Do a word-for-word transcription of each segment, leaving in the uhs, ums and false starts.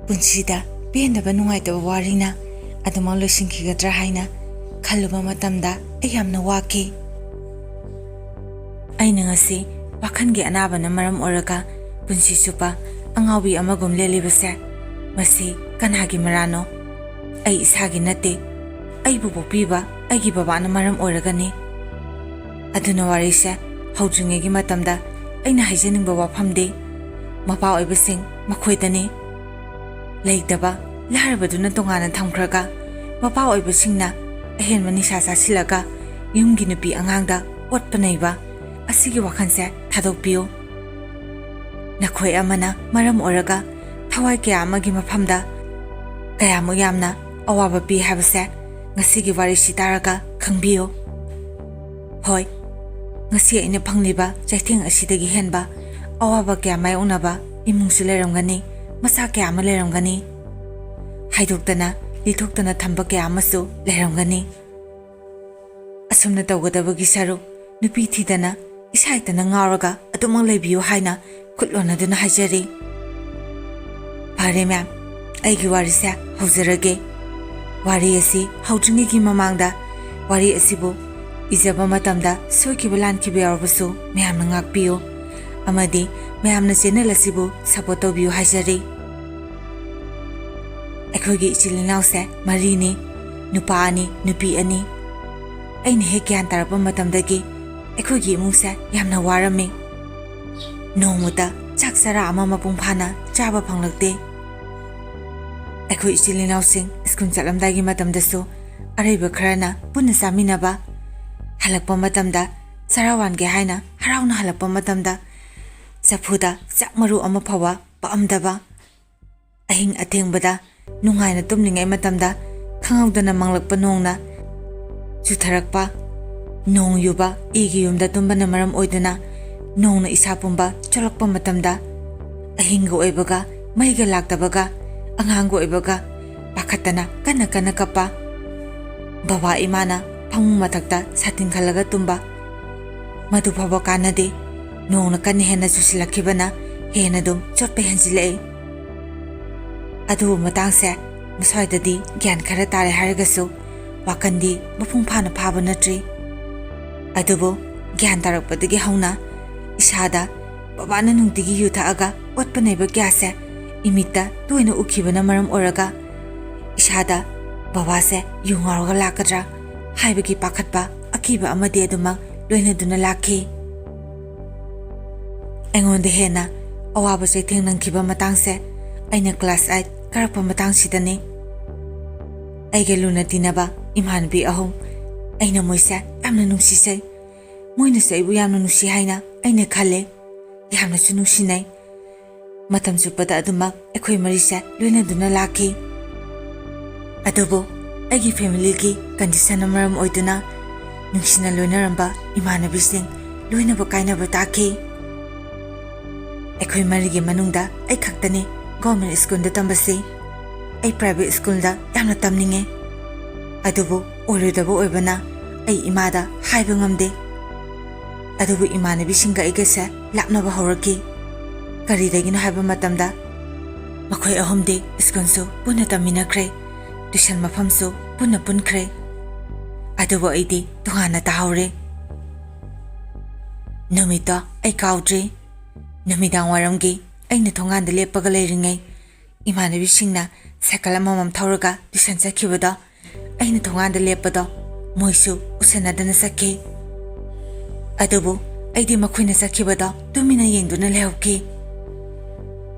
ꯄꯨꯟꯁꯤꯗ ꯄꯦꯟꯗꯕ ꯅꯨꯡꯉꯥꯏꯇꯕ ꯋꯥꯔꯤꯅ ꯑꯗꯨꯃꯛ ꯂꯣꯏꯁꯤꯟꯈꯤꯒꯗ꯭ꯔꯥ ꯍꯥꯏꯅ ꯈꯜꯂꯨꯕ ꯃꯇꯝꯗ ꯑꯩ ꯌꯥꯝꯅ ꯋꯥꯈꯤ꯫ ꯑꯩꯅ ꯉꯁꯤ ꯋꯥꯈꯜꯒꯤ ꯑꯅꯥꯕꯅ ꯃꯔꯝ ꯑꯣꯏꯔꯒ ꯄꯨꯟꯁꯤ ꯆꯨꯞꯄ ꯑꯉꯥꯎꯕꯤ ꯑꯃꯒꯨꯝ ꯂꯦꯜꯂꯤꯕꯁꯦ, ꯃꯁꯤ ꯀꯅꯥꯒꯤ ꯃꯔꯥꯅꯣ? ꯑꯩ ꯏꯁꯥꯒꯤ ꯅꯠꯇꯦ, ꯑꯩꯕꯨ ꯄꯣꯛꯄꯤꯕ ꯑꯩꯒꯤ ꯕꯕꯥꯅ ꯃꯔꯝ ꯑꯣꯏꯔꯒꯅꯤ꯫ ꯑꯗꯨꯅ ꯋꯥꯔꯤꯁꯦ ꯍꯧꯗ꯭ꯔꯤꯉꯩꯒꯤ ꯃꯇꯝꯗ ꯑꯩꯅ ꯍꯥꯏꯖꯅꯤꯡꯕ ꯋꯥꯐꯝꯗꯤ, ꯃꯄꯥ ꯑꯣꯏꯕꯁꯤꯡ ꯃꯈꯣꯏꯗꯅꯤ꯫ ꯂꯩꯇꯕ, ꯂꯥꯏꯔꯕꯗꯨꯅ ꯇꯣꯉꯥꯟꯅ ꯊꯝꯈ꯭ꯔꯒ, ꯃꯄꯥ ꯑꯣꯏꯕꯁꯤꯡꯅ ꯑꯍꯦꯟꯕ ꯅꯤꯁꯥ ꯆꯥꯁꯤꯜꯂꯒ ꯌꯨꯝꯒꯤ ꯅꯨꯄꯤ ꯑꯉꯥꯡꯗ ꯑꯣꯠꯄ ꯅꯩꯕ, ꯑꯁꯤꯒꯤ ꯋꯥꯈꯜꯁꯦ ꯊꯥꯗꯣꯛꯄꯤꯌꯨ꯫ ꯅꯈꯣꯏ ꯑꯃꯅ ꯃꯔꯝ ꯑꯣꯏꯔꯒ ꯊꯋꯥꯏ ꯀꯌꯥ ꯑꯃꯒꯤ ꯃꯐꯝꯗ ꯀꯌꯥꯃꯨꯛ ꯌꯥꯝꯅ ꯑꯋꯥꯕ ꯄꯤ ꯍꯥꯏꯕꯁꯦ ꯉꯁꯤꯒꯤ ꯋꯥꯔꯤꯁꯤ ꯇꯥꯔꯒ ꯈꯪꯕꯤꯌꯨ꯫ ꯍꯣꯏ, ꯉꯁꯤ ꯑꯩꯅ ꯐꯪꯂꯤꯕ ꯆꯩꯊꯦꯡ ꯑꯁꯤꯗꯒꯤ ꯍꯦꯟꯕ ꯑꯋꯥꯕ ꯀꯌꯥ ꯃꯥꯌꯣꯛꯅꯕ ꯏꯃꯨꯡꯁꯨ ꯂꯩꯔꯝꯒꯅꯤ, ꯃꯆꯥ ꯀꯌꯥ ꯑꯃ ꯂꯩꯔꯝꯒꯅꯤ, ꯍꯥꯏꯗꯣꯛꯇꯅ ꯂꯤꯊꯣꯛꯇꯅ ꯊꯝꯕ ꯀꯌꯥ ꯑꯃꯁꯨ ꯂꯩꯔꯝꯒꯅꯤ꯫ ꯑꯁꯨꯝꯅ ꯇꯧꯒꯗꯕꯒꯤ ꯁꯔꯨꯛ, ꯅꯨꯄꯤ ꯊꯤꯗꯅ ꯏꯁꯥ ꯏꯊꯟꯇ ꯉꯥꯎꯔꯒ ꯑꯗꯨꯃꯛ ꯂꯩꯕꯤꯌꯨ ꯍꯥꯏꯅ ꯈꯨꯠ ꯂꯣꯟꯅꯗꯨꯅ ꯍꯥꯏꯖꯔꯤ꯫ ꯐꯔꯦ ꯃꯦꯝ, ꯑꯩꯒꯤ ꯋꯥꯔꯤꯁꯦ ꯍꯧꯖꯔꯒꯦ꯫ ꯋꯥꯔꯤ ꯑꯁꯤ ꯍꯧꯗ꯭ꯔꯤꯉꯩꯒꯤ ꯃꯃꯥꯡꯗ ꯋꯥꯔꯤ ꯑꯁꯤꯕꯨ ꯏꯖꯕ ꯃꯇꯝꯗ ꯁꯣꯏꯈꯤꯕ ꯂꯥꯟꯈꯤꯕ ꯌꯥꯎꯔꯕꯁꯨ ꯃꯌꯥꯝꯅ ꯉꯥꯛꯄꯤꯌꯨ ꯑꯃꯗꯤ ꯃꯌꯥꯝꯅ ꯆꯦꯅꯦꯜ ꯑꯁꯤꯕꯨ ꯁꯄꯣꯔꯠ ꯇꯧꯕꯤꯌꯨ ꯍꯥꯏꯖꯔꯤ꯫ ꯑꯩꯈꯣꯏꯒꯤ ꯏꯆꯤꯜ ꯏꯅꯥꯎꯁꯦ ꯃꯔꯤꯅꯤ, ꯅꯨꯄꯥ ꯑꯅꯤ, ꯅꯨꯄꯤ ꯑꯅꯤ꯫ ꯑꯩꯅ ꯍꯦꯛ ꯒ꯭ꯌꯥꯟ ꯇꯥꯔꯛꯄ ꯃꯇꯝꯗꯒꯤ ꯑꯩꯈꯣꯏꯒꯤ ꯏꯃꯨꯡꯁꯦ ꯌꯥꯝꯅ ꯋꯥꯔꯝꯃꯤ꯫ ꯅꯣꯡꯃꯇ ꯆꯥꯛ ꯆꯔꯥ ꯑꯃ ꯃꯄꯨꯡ ꯐꯥꯅ ꯆꯥꯕ ꯐꯪꯂꯛꯇꯦ꯫ ꯑꯩꯈꯣꯏ ꯏꯆꯤꯜ ꯏꯅꯥꯎꯁꯤꯡ ꯁ꯭ꯀꯨꯜ ꯆꯠꯂꯝꯗꯥꯏꯒꯤ ꯃꯇꯝꯗꯁꯨ ꯑꯔꯩꯕ ꯈꯔꯅ ꯄꯨꯟꯅ ꯆꯥꯃꯤꯟꯅꯕ, ꯍꯜꯂꯛꯄ ꯃꯇꯝꯗ ꯆꯔꯥ ꯋꯥꯟꯒꯦ ꯍꯥꯏꯅ ꯍꯔꯥꯎꯅ ꯍꯜꯂꯛꯄ ꯃꯇꯝꯗ ꯆꯐꯨꯗ ꯆꯥꯛ ꯃꯔꯨ ꯑꯃ ꯐꯥꯎꯕ ꯄꯛꯑꯝꯗꯕ, ꯑꯍꯤꯡ ꯑꯊꯦꯡꯕꯗ ꯅꯨꯡꯉꯥꯏꯅ ꯇꯨꯝꯂꯤꯉꯩ ꯃꯇꯝꯗ ꯈꯪꯍꯧꯗꯅ ꯃꯪꯂꯛꯄ ꯅꯣꯡꯅ ꯆꯨꯊꯔꯛꯄ, ꯅꯣꯡ ꯌꯨꯕ ꯏꯒꯤ ꯌꯨꯝꯗ ꯇꯨꯝꯕꯅ ꯃꯔꯝ ꯑꯣꯏꯗꯨꯅ ꯅꯣꯡꯅ ꯏꯁꯥ ꯄꯨꯝꯕ ꯆꯣꯠꯂꯛꯄ ꯃꯇꯝꯗ, ꯑꯍꯤꯡꯒ ꯑꯣꯏꯕꯒ ꯃꯩꯒ ꯂꯥꯛꯇꯕꯒ ꯑꯉꯥꯡꯒ ꯑꯣꯏꯕꯒ ꯄꯥꯈꯠꯇꯅ ꯀꯟꯅ ꯀꯟꯅ ꯀꯞꯄ, ꯕꯕꯥ ꯏꯃꯥꯅ ꯐꯃꯨꯡ ꯃꯊꯛꯇ ꯁꯥꯇꯤꯟ ꯈꯜꯂꯒ ꯇꯨꯝꯕ, ꯃꯗꯨ ꯐꯥꯎꯕ ꯀꯥꯟꯅꯗꯦ꯫ ꯅꯣꯡꯅ ꯀꯟꯅ ꯍꯦꯟꯅ ꯆꯨꯁꯤꯜꯂꯛꯈꯤꯕꯅ ꯍꯦꯟꯅ ꯑꯗꯨꯝ ꯆꯣꯠꯄ ꯍꯦꯟꯖꯤꯜꯂꯛꯏ꯫ ꯑꯗꯨꯕꯨ ꯃꯇꯥꯡꯁꯦ ꯃꯁ꯭ꯋꯥꯏꯗꯗꯤ ꯒ꯭ꯌꯥꯟ ꯈꯔ ꯇꯥꯔꯦ ꯍꯥꯏꯔꯒꯁꯨ ꯋꯥꯈꯜꯗꯤ ꯃꯄꯨꯡ ꯐꯥꯅ ꯐꯥꯕ ꯅꯠꯇ꯭ꯔꯤ꯫ ꯑꯗꯨꯕꯨ ꯒ꯭ꯌꯥꯟ ꯇꯥꯔꯛꯄꯗꯒꯤ ꯍꯧꯅ ꯏꯁꯥꯗ ꯕꯕꯥꯅ ꯅꯨꯡꯇꯤꯒꯤ ꯌꯨ ꯊꯛꯑꯒ ꯑꯣꯠꯄ ꯅꯩꯕ ꯀꯌꯥꯁꯦ ꯏꯃꯤꯠꯇ ꯇꯣꯏꯅ ꯎꯈꯤꯕꯅ ꯃꯔꯝ ꯑꯣꯏꯔꯒ ꯏꯁꯥꯗ ꯕꯕꯥꯁꯦ ꯌꯨ ꯉꯥꯎꯔꯒ ꯂꯥꯛꯀꯗ꯭ꯔꯥ ꯍꯥꯏꯕꯒꯤ ꯄꯥꯈꯠꯄ ꯑꯀꯤꯕ ꯑꯃꯗꯤ ꯑꯗꯨꯃꯛ ꯂꯣꯏꯅꯗꯨꯅ ꯂꯥꯛꯈꯤ꯫ ꯑꯩꯉꯣꯟꯗ ꯍꯦꯟꯅ ꯑꯋꯥꯕ ꯆꯩꯊꯦꯡ ꯅꯪꯈꯤꯕ ꯃꯇꯥꯡꯁꯦ ꯑꯩꯅ class eight ꯀꯥꯔꯛꯄ ꯃꯇꯥꯡꯁꯤꯗꯅꯤ꯫ ꯑꯩꯒ ꯂꯨꯅ ꯇꯤꯟꯅꯕ ꯏꯃꯥꯟꯅꯕꯤ ꯑꯍꯨꯝ, ꯑꯩꯅ ꯃꯣꯏꯁꯦ ꯌꯥꯝꯅ ꯅꯨꯡꯁꯤꯖꯩ꯫ ꯃꯣꯏꯅꯁꯨ ꯑꯩꯕꯨ ꯌꯥꯝꯅ ꯅꯨꯡꯁꯤ ꯍꯥꯏꯅ ꯑꯩꯅ ꯈꯜꯂꯦ꯫ ꯌꯥꯝꯅꯁꯨ ꯅꯨꯡꯁꯤꯅꯩ꯫ ꯃꯇꯝ ꯆꯨꯞꯄꯗ ꯑꯗꯨꯃꯛ ꯑꯩꯈꯣꯏ ꯃꯔꯤꯁꯦ ꯂꯣꯏꯅꯗꯨꯅ ꯂꯥꯛꯈꯤ꯫ ꯑꯗꯨꯕꯨ ꯑꯩꯒꯤ familyꯒꯤ conditionꯅ ꯃꯔꯝ ꯑꯣꯏꯗꯨꯅ ꯅꯨꯡꯁꯤꯅ ꯂꯣꯏꯅꯔꯝꯕ ꯏꯃꯥꯟꯅꯕꯤꯁꯤꯡ ꯂꯣꯏꯅꯕ ꯀꯥꯏꯅꯕ ꯇꯥꯈꯤ꯫ ꯑꯩꯈꯣꯏ ꯃꯔꯤꯒꯤ ꯃꯅꯨꯡꯗ ꯑꯩ ꯈꯛꯇꯅꯤ government schoolꯗ ꯇꯝꯕꯁꯤ꯫ ꯑꯩ private schoolꯗ ꯌꯥꯝꯅ ꯇꯝꯅꯤꯡꯉꯦ꯫ ꯑꯗꯨꯕꯨ ꯑꯣꯏꯔꯣꯏꯗꯕ ꯑꯣꯏꯕꯅ ꯑꯩ ꯏꯃꯥꯗ ꯍꯥꯏꯕ ꯉꯝꯗꯦ꯫ ꯑꯗꯨꯕꯨ ꯏꯃꯥꯟꯅꯕꯤꯁꯤꯡꯒ ꯑꯩꯒꯁꯦ ꯂꯥꯞꯅꯕ ꯍꯧꯔꯛꯈꯤ꯫ ꯀꯔꯤꯗꯒꯤꯅꯣ ꯍꯥꯏꯕ ꯃꯇꯝꯗ ꯃꯈꯣꯏ ꯑꯍꯨꯝꯗꯤ schoolꯁꯨ ꯄꯨꯟꯅ ꯇꯝꯃꯤꯟꯅꯈ꯭ꯔꯦ, tuition ꯃꯐꯝꯁꯨ ꯄꯨꯟꯅ ꯄꯨꯟꯈ꯭ꯔꯦ꯫ ꯑꯗꯨꯕꯨ ꯑꯩꯗꯤ ꯇꯣꯉꯥꯟꯅ ꯇꯥꯍꯧꯔꯦ꯫ ꯅꯨꯃꯤꯠꯇꯣ ꯑꯩ ꯀꯥꯎꯗ꯭ꯔꯤ꯫ ꯅꯨꯃꯤꯗꯥꯡ ꯋꯥꯏꯔꯝꯒꯤ ꯑꯩꯅ ꯊꯣꯡꯒꯥꯟꯗ ꯂꯦꯞꯄꯒ ꯂꯩꯔꯤꯉꯩ ꯏꯃꯥꯟꯅꯕꯤꯁꯤꯡꯅ cycle ꯑꯃꯃꯝ ꯊꯧꯔꯒ tuition ꯆꯠꯈꯤꯕꯗꯣ ꯑꯩꯅ ꯊꯣꯡꯒꯥꯟꯗ ꯂꯦꯞꯄꯗꯣ ꯃꯣꯏꯁꯨ ꯎꯁꯟꯅꯗꯅ ꯆꯠꯈꯤ꯫ ꯑꯗꯨꯕꯨ ꯑꯩꯗꯤ ꯃꯈꯣꯏꯅ ꯆꯠꯈꯤꯕꯗꯣ ꯇꯨꯃꯤꯟꯅ ꯌꯦꯡꯗꯨꯅ ꯂꯩꯍꯧꯈꯤ꯫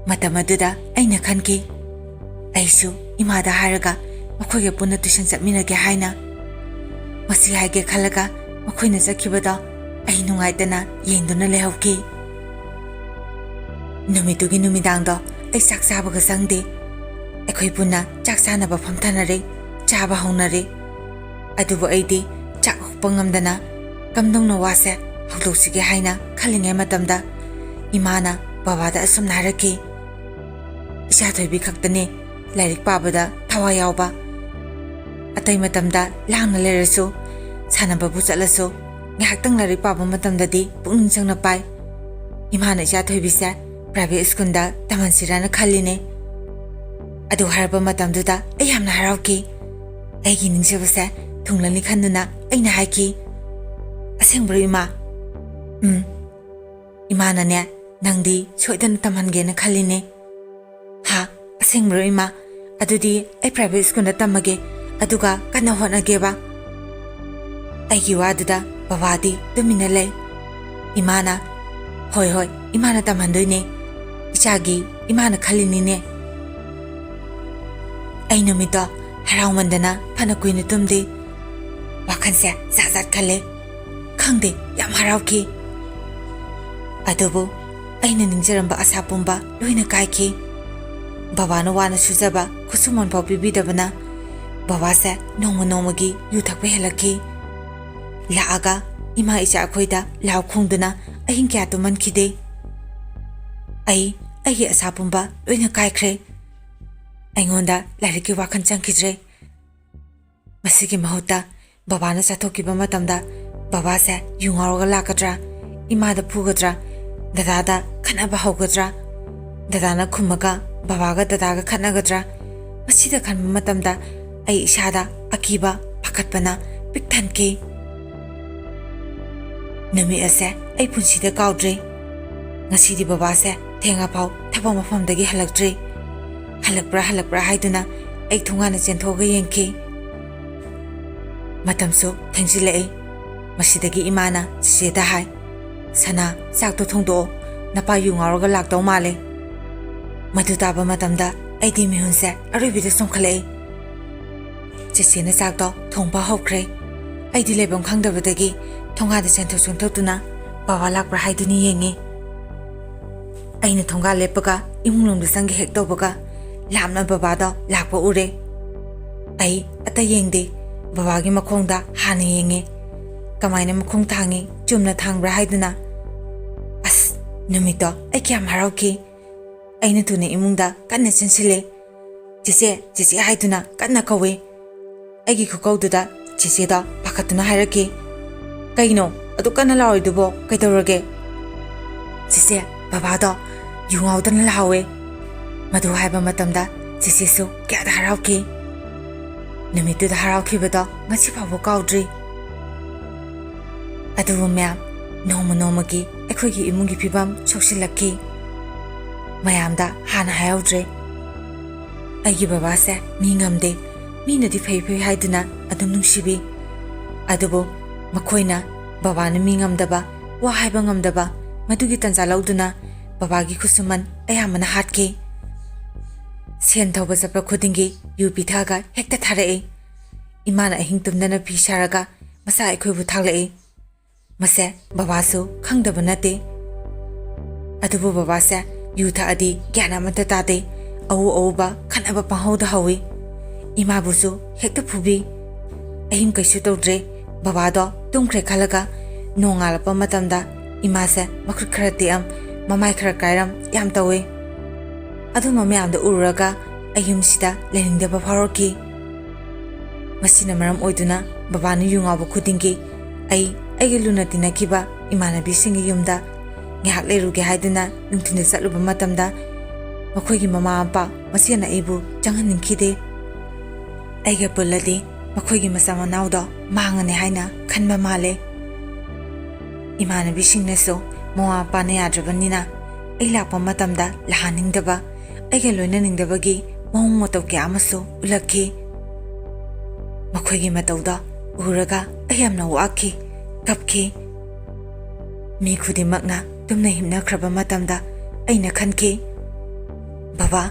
ꯃꯇꯝ ꯑꯗꯨꯗ ꯑꯩꯅ ꯈꯟꯈꯤ, ꯑꯩꯁꯨ ꯏꯃꯥꯗ ꯍꯥꯏꯔꯒ ꯃꯈꯣꯏꯒ ꯄꯨꯟꯅ tuition ꯆꯠꯃꯤꯟꯅꯒꯦ ꯍꯥꯏꯅ꯫ ꯃꯁꯤ ꯍꯥꯏꯒꯦ ꯈꯜꯂꯒ ꯃꯈꯣꯏꯅ ꯆꯠꯈꯤꯕꯗꯣ ꯑꯩ ꯅꯨꯡꯉꯥꯏꯇꯅ ꯌꯦꯡꯗꯨꯅ ꯂꯩꯍꯧꯈꯤ꯫ ꯅꯨꯃꯤꯠꯇꯨꯒꯤ ꯅꯨꯃꯤꯗꯥꯡꯗꯣ ꯑꯩ ꯆꯥꯛ ꯆꯥꯕꯒ ꯆꯪꯗꯦ꯫ ꯑꯩꯈꯣꯏ ꯄꯨꯟꯅ ꯆꯥꯛ ꯆꯥꯅꯕ ꯐꯝꯊꯅꯔꯦ, ꯆꯥꯕ ꯍꯧꯅꯔꯦ꯫ ꯑꯗꯨꯕꯨ ꯑꯩꯗꯤ ꯆꯥꯛ ꯍꯨꯞꯄ ꯉꯝꯗꯅ ꯀꯝꯗꯧꯅ ꯋꯥꯁꯦ ꯍꯧꯗꯣꯛꯁꯤꯒꯦ ꯍꯥꯏꯅ ꯈꯜꯂꯤꯉꯩ ꯃꯇꯝꯗ ꯏꯃꯥꯅ ꯕꯕꯥꯗ ꯑꯁꯨꯝꯅ ꯍꯥꯏꯔꯛꯈꯤ, "ꯏꯆꯥ ꯊꯣꯏꯕꯤ ꯈꯛꯇꯅꯦ ꯂꯥꯏꯔꯤꯛ ꯄꯥꯕꯗ ꯊꯋꯥꯏ ꯌꯥꯎꯕ꯫ ꯑꯇꯩ ꯃꯇꯝꯗ ꯂꯥꯡꯅ ꯂꯩꯔꯁꯨ, ꯁꯥꯟꯅꯕꯕꯨ ꯆꯠꯂꯁꯨ, ꯉꯥꯏꯍꯥꯛꯇꯪ ꯂꯥꯏꯔꯤꯛ ꯄꯥꯕ ꯃꯇꯝꯗꯗꯤ ꯄꯨꯛꯅꯤꯡ ꯆꯪꯅ ꯄꯥꯏ꯫ ꯏꯃꯥꯅ ꯏꯆꯥ ꯊꯣꯏꯕꯤꯁꯦ private schoolꯗ ꯇꯝꯍꯟꯁꯤꯔꯥꯅ ꯈꯜꯂꯤꯅꯦ꯫ ꯑꯗꯨ ꯍꯥꯏꯔꯛꯄ ꯃꯇꯝꯗꯨꯗ ꯑꯩ ꯌꯥꯝꯅ ꯍꯔꯥꯎꯈꯤ꯫ ꯑꯩꯒꯤ ꯅꯤꯡꯖꯕꯁꯦ ꯊꯨꯡꯂꯅꯤ ꯈꯟꯗꯨꯅ ꯑꯩꯅ ꯍꯥꯏꯈꯤ, "ꯑꯁꯦꯡꯕꯔꯣ, ꯏꯃꯥ?" "ꯎꯝ, ꯏꯃꯥꯅꯅꯦ, ꯅꯪꯗꯤ ꯁꯣꯏꯗꯅ ꯇꯝꯍꯟꯒꯦꯅ ꯈꯜꯂꯤꯅꯦ꯫" "ꯍꯥ? ꯑꯁꯦꯡꯕꯔꯣ, ꯏꯃꯥ? ꯑꯗꯨꯗꯤ ꯑꯩ ꯄ꯭ꯔꯥꯏꯚꯦꯠ ꯁ꯭ꯀꯨꯜꯗ ꯇꯝꯃꯒꯦ, ꯑꯗꯨꯒ ꯀꯟꯅ ꯍꯣꯠꯅꯒꯦꯕ꯫" ꯑꯩꯒꯤ ꯋꯥꯗꯨꯗ ꯕꯕꯥꯗꯤ ꯇꯨꯃꯤꯟꯅ ꯂꯩ꯫ ꯏꯃꯥꯅ, "ꯍꯣꯏ, ꯍꯣꯏ, ꯏꯃꯥꯅ ꯇꯝꯍꯟꯗꯣꯏꯅꯦ꯫ ꯏꯆꯥꯒꯤ ꯏꯃꯥꯅ ꯈꯜꯂꯤꯅꯤꯅꯦ꯫" ꯑꯩ ꯅꯨꯃꯤꯠꯇꯣ ꯍꯔꯥꯎꯃꯟꯗꯅ ꯐꯅ ꯀꯨꯏꯅ ꯇꯨꯝꯗꯦ꯫ ꯋꯥꯈꯜꯁꯦ ꯖꯥꯠ ꯖꯥꯠ ꯈꯜꯂꯦ꯫ ꯈꯪꯗꯦ, ꯌꯥꯝ ꯍꯔꯥꯎꯈꯤ꯫ ꯑꯗꯨꯕꯨ ꯑꯩꯅ ꯅꯤꯡꯖꯔꯝꯕ ꯑꯁꯥ ꯄꯨꯝꯕ ꯂꯣꯏꯅ ꯀꯥꯏꯈꯤ꯫ ꯕꯕꯥꯅ ꯋꯥꯅ ꯁꯨꯖꯕ ꯈꯨꯠꯁꯨꯃꯟ ꯐꯥꯎ ꯄꯤꯕꯤꯗꯕꯅ ꯕꯕꯥꯁꯦ ꯅꯣꯡꯃ ꯅꯣꯡꯃꯒꯤ ꯌꯨ ꯊꯛꯄ ꯍꯦꯜꯂꯛꯈꯤ꯫ ꯂꯥꯛꯑꯒ ꯏꯃꯥ ꯏꯆꯥ ꯑꯩꯈꯣꯏꯗ ꯂꯥꯎ ꯈꯣꯡꯗꯨꯅ ꯑꯍꯤꯡ ꯀꯌꯥ ꯇꯨꯝꯍꯟꯈꯤꯗꯦ꯫ ꯑꯩ, ꯑꯩꯒꯤ ꯑꯁꯥ ꯄꯨꯝꯕ ꯂꯣꯏꯅ ꯀꯥꯏꯈ꯭ꯔꯦ꯫ ꯑꯩꯉꯣꯟꯗ ꯂꯥꯏꯔꯤꯛꯀꯤ ꯋꯥꯈꯜ ꯆꯪꯈꯤꯗ꯭ꯔꯦ꯫ ꯃꯁꯤꯒꯤ ꯃꯍꯨꯠꯇ ꯕꯕꯥꯅ ꯆꯠꯊꯣꯛꯈꯤꯕ ꯃꯇꯝꯗ ꯕꯕꯥꯁꯦ ꯌꯨ ꯉꯥꯎꯔꯒ ꯂꯥꯛꯀꯗ꯭ꯔꯥ, ꯏꯃꯥꯗ ꯐꯨꯒꯗ꯭ꯔꯥ, ꯗꯗꯥꯗ ꯈꯠꯅꯕ ꯍꯧꯒꯗ꯭ꯔꯥ, ꯗꯗꯥꯅ ꯈꯨꯝꯃꯒ ꯕꯕꯥꯒ ꯗꯗꯥꯒ ꯈꯠꯅꯒꯗ꯭ꯔꯥ, ꯃꯁꯤꯗ ꯈꯟꯕ ꯃꯇꯝꯗ ꯑꯩ ꯏꯁꯥꯗ ꯑꯀꯤꯕ, ꯄꯥꯈꯠꯄꯅ ꯄꯤꯛ ꯊꯟꯈꯤ꯫ ꯅꯨꯃꯤꯠ ꯑꯁꯦ ꯑꯩ ꯄꯨꯟꯁꯤꯗ ꯀꯥꯎꯗ꯭ꯔꯤ꯫ ꯉꯁꯤꯗꯤ ꯕꯕꯥꯁꯦ ꯊꯦꯡꯉꯐꯥꯎ ꯊꯕꯛ ꯃꯐꯝꯗꯒꯤ ꯍꯜꯂꯛꯇ꯭ꯔꯤ꯫ ꯍꯜꯂꯛꯄ꯭ꯔꯥ ꯍꯜꯂꯛꯄ꯭ꯔꯥ ꯍꯥꯏꯗꯨꯅ ꯑꯩ ꯊꯣꯡꯒꯥꯟꯗ ꯆꯦꯟꯊꯣꯛꯑꯒ ꯌꯦꯡꯈꯤ꯫ ꯃꯇꯝꯁꯨ ꯊꯦꯡꯖꯤꯜꯂꯛꯏ꯫ ꯃꯁꯤꯗꯒꯤ ꯏꯃꯥꯅ ꯆꯤꯆꯦꯗ ꯍꯥꯏ, "ꯁꯅꯥ, ꯆꯥꯛꯇꯣ ꯊꯣꯡꯗꯣꯛꯑꯣ, ꯅꯄꯥ ꯌꯨ ꯉꯥꯎꯔꯒ ꯂꯥꯛꯇꯧ ꯃꯥꯜꯂꯦ꯫" ꯃꯗꯨ ꯇꯥꯕ ꯃꯇꯝꯗ ꯑꯩꯗꯤ ꯃꯤꯍꯨꯟꯁꯦ ꯑꯔꯣꯏꯕꯤꯗ ꯆꯣꯡꯈꯠꯂꯛꯏ꯫ ꯆꯦꯆꯦꯅ ꯆꯥꯛꯇꯣ ꯊꯣꯡꯕ ꯍꯧꯈ꯭ꯔꯦ꯫ ꯑꯩꯗꯤ ꯂꯩꯐꯝ ꯈꯪꯗꯕꯗꯒꯤ ꯊꯣꯡꯒꯥꯟꯗ ꯆꯦꯟꯊꯣꯛ ꯆꯦꯟꯊꯣꯛꯇꯨꯅ ꯕꯕꯥ ꯂꯥꯛꯄ꯭ꯔꯥ ꯍꯥꯏꯗꯨꯅ ꯌꯦꯡꯉꯤ꯫ ꯑꯩꯅ ꯊꯣꯡꯒꯥꯟ ꯂꯦꯞꯄꯒ ꯏꯃꯨꯡ ꯂꯣꯝꯗ ꯆꯪꯒꯦ ꯍꯦꯛ ꯇꯧꯕꯒ ꯂꯥꯞꯅ ꯕꯕꯥꯗꯣ ꯂꯥꯛꯄ ꯎꯔꯦ꯫ ꯑꯩ ꯑꯇꯩ ꯌꯦꯡꯗꯦ, ꯕꯕꯥꯒꯤ ꯃꯈꯣꯡꯗ ꯍꯥꯟꯅ ꯌꯦꯡꯉꯦ꯫ ꯀꯃꯥꯏꯅ ꯃꯈꯣꯡ ꯊꯥꯡꯉꯤ, ꯆꯨꯝꯅ ꯊꯥꯡꯕ꯭ꯔꯥ ꯍꯥꯏꯗꯨꯅ꯫ ꯑꯁ, ꯅꯨꯃꯤꯠꯇꯣ ꯑꯩ ꯀꯌꯥꯝ ꯍꯔꯥꯎꯈꯤ꯫ ꯑꯩꯅ ꯊꯨꯅ ꯏꯃꯨꯡꯗ ꯀꯟꯅ ꯆꯦꯟꯁꯤꯜꯂꯦ꯫ "ꯆꯦꯆꯦ, ꯆꯦꯆꯦ" ꯍꯥꯏꯗꯨꯅ ꯀꯟꯅ ꯀꯧꯋꯦ꯫ ꯑꯩꯒꯤ ꯈꯨꯀꯧꯗꯨꯗ ꯆꯦꯆꯦꯗꯣ ꯄꯥꯈꯠꯇꯨꯅ ꯍꯥꯏꯔꯛꯈꯤ, "ꯀꯩꯅꯣ ꯑꯗꯨꯛ ꯀꯟꯅ ꯂꯥꯎꯔꯤꯗꯨꯕꯣ? ꯀꯩꯗꯧꯔꯒꯦ?" "ꯆꯦꯆꯦ, ꯕꯕꯥꯗꯣ ꯌꯨ ꯉꯥꯎꯗꯅ ꯂꯥꯎꯋꯦ꯫" ꯃꯗꯨ ꯍꯥꯏꯕ ꯃꯇꯝꯗ ꯆꯦꯆꯦꯁꯨ ꯀꯌꯥꯗ ꯍꯔꯥꯎꯈꯤ꯫ ꯅꯨꯃꯤꯠꯇꯨꯗ ꯍꯔꯥꯎꯈꯤꯕꯗꯣ ꯉꯁꯤ ꯐꯥꯎꯕ ꯀꯥꯎꯗ꯭ꯔꯤ꯫ ꯑꯗꯨꯕꯨ ꯃꯌꯥꯝ, ꯅꯣꯡꯃ ꯅꯣꯡꯃꯒꯤ ꯑꯩꯈꯣꯏꯒꯤ ꯏꯃꯨꯡꯒꯤ ꯐꯤꯕꯝ ꯁꯣꯛꯁꯤꯜꯂꯛꯈꯤ꯫ ꯃꯌꯥꯝꯗ ꯍꯥꯟꯅ ꯍꯥꯏꯍꯧꯗ꯭ꯔꯦ꯫ ꯑꯩꯒꯤ ꯕꯕꯥꯁꯦ ꯃꯤ ꯉꯝꯗꯦ, ꯃꯤꯅꯗꯤ ꯐꯩ ꯐꯩ ꯍꯥꯏꯗꯨꯅ ꯑꯗꯨꯝ ꯅꯨꯡꯁꯤꯕꯤ꯫ ꯑꯗꯨꯕꯨ ꯃꯈꯣꯏꯅ ꯕꯕꯥꯅ ꯃꯤ ꯉꯝꯗꯕ, ꯋꯥ ꯍꯥꯏꯕ ꯉꯝꯗꯕ, ꯃꯗꯨꯒꯤ ꯇꯟꯖꯥ ꯂꯧꯗꯨꯅ ꯕꯕꯥꯒꯤ ꯈꯨꯠꯁꯨꯃꯟ ꯑꯌꯥꯝꯕꯅ ꯍꯥꯠꯈꯤ꯫ ꯁꯦꯟ ꯊꯧꯕ ꯆꯠꯄ ꯈꯨꯗꯤꯡꯒꯤ ꯌꯨ ꯄꯤꯊꯛꯑꯒ ꯍꯦꯛꯇ ꯊꯥꯔꯛꯏ꯫ ꯏꯃꯥꯅ ꯑꯍꯤꯡ ꯇꯨꯝꯗꯅ ꯐꯤ ꯁꯥꯔꯒ ꯃꯆꯥ ꯑꯩꯈꯣꯏꯕꯨ ꯊꯥꯛꯂꯛꯏ꯫ ꯃꯁꯦ ꯕꯕꯥꯁꯨ ꯈꯪꯗꯕ ꯅꯠꯇꯦ꯫ ꯑꯗꯨꯕꯨ ꯕꯕꯥꯁꯦ ꯌꯨ ꯊꯛꯑꯗꯤ ꯒ꯭ꯌꯥꯟ ꯑꯃꯠꯇ ꯇꯥꯗꯦ꯫ ꯑꯎ ꯑꯎꯕ ꯈꯠꯅꯕ ꯄꯪꯍꯧꯗ ꯍꯧꯏ꯫ ꯏꯃꯥꯕꯨꯁꯨ ꯍꯦꯛꯇ ꯐꯨꯕꯤ꯫ ꯑꯍꯤꯡ ꯀꯩꯁꯨ ꯇꯧꯗ꯭ꯔꯦ꯫ ꯕꯕꯥꯗꯣ ꯇꯨꯝꯈ꯭ꯔꯦ ꯈꯜꯂꯒ ꯅꯣꯡꯉꯥꯜꯂꯛꯄ ꯃꯇꯝꯗ ꯏꯃꯥꯁꯦ ꯃꯈꯨꯠ ꯈꯔ ꯇꯦꯛꯑꯝ, ꯃꯃꯥꯏ ꯈꯔ ꯀꯥꯏꯔꯝ ꯌꯥꯝ ꯇꯧꯏ꯫ ꯑꯗꯨꯝꯕ ꯃꯌꯥꯝꯗꯣ ꯎꯔꯨꯔꯒ ꯑꯩ ꯌꯨꯝꯁꯤꯗ ꯂꯩꯅꯤꯡꯗꯕ ꯐꯥꯎꯔꯛꯈꯤ꯫ ꯃꯁꯤꯅ ꯃꯔꯝ ꯑꯣꯏꯗꯨꯅ ꯕꯕꯥꯅ ꯌꯨ ꯉꯥꯎꯕ ꯈꯨꯗꯤꯡꯒꯤ ꯑꯩ ꯑꯩꯒ ꯂꯨꯅ ꯇꯤꯟꯅꯈꯤꯕ ꯏꯃꯥꯟꯅꯕꯤꯁꯤꯡꯒꯤ ꯌꯨꯝꯗ ꯉꯥꯏꯍꯥꯛ ꯂꯩꯔꯨꯒꯦ ꯍꯥꯏꯗꯨꯅ ꯅꯨꯡꯊꯤꯜꯗ ꯆꯠꯂꯨꯕ ꯃꯇꯝꯗ ꯃꯈꯣꯏꯒꯤ ꯃꯃꯥ ꯃꯄꯥ ꯃꯁꯦꯅ ꯑꯩꯕꯨ ꯆꯪꯍꯟꯅꯤꯡꯈꯤꯗꯦ꯫ ꯑꯩꯒ ꯄꯨꯜꯂꯗꯤ ꯃꯈꯣꯏꯒꯤ ꯃꯆꯥ ꯃꯅꯥꯎꯗꯣ ꯃꯥꯡꯉꯅꯤ ꯍꯥꯏꯅ ꯈꯟꯕ ꯃꯥꯜꯂꯦ꯫ ꯏꯃꯥꯟꯅꯕꯤꯁꯤꯡꯅꯁꯨ ꯃꯃꯥ ꯃꯄꯥꯅ ꯌꯥꯗ꯭ꯔꯕꯅꯤꯅ ꯑꯩ ꯂꯥꯛꯄ ꯃꯇꯝꯗ ꯂꯥꯛꯍꯟꯅꯤꯡꯗꯕ, ꯑꯩꯒ ꯂꯣꯏꯅꯅꯤꯡꯗꯕꯒꯤ ꯃꯑꯣꯡ ꯃꯇꯧ ꯀꯌꯥ ꯑꯃꯁꯨ ꯎꯠꯂꯛꯈꯤ꯫ ꯃꯈꯣꯏꯒꯤ ꯃꯇꯧꯗꯣ ꯎꯔꯒ ꯑꯩ ꯌꯥꯝꯅ ꯋꯥꯈꯤ, ꯀꯞꯈꯤ꯫ ꯃꯤ ꯈꯨꯗꯤꯡꯃꯛꯅ ꯇꯨꯝꯅ ꯍꯤꯞꯅꯈ꯭ꯔꯕ ꯃꯇꯝꯗ ꯑꯩꯅ ꯈꯟꯈꯤ, "ꯕꯕꯥ,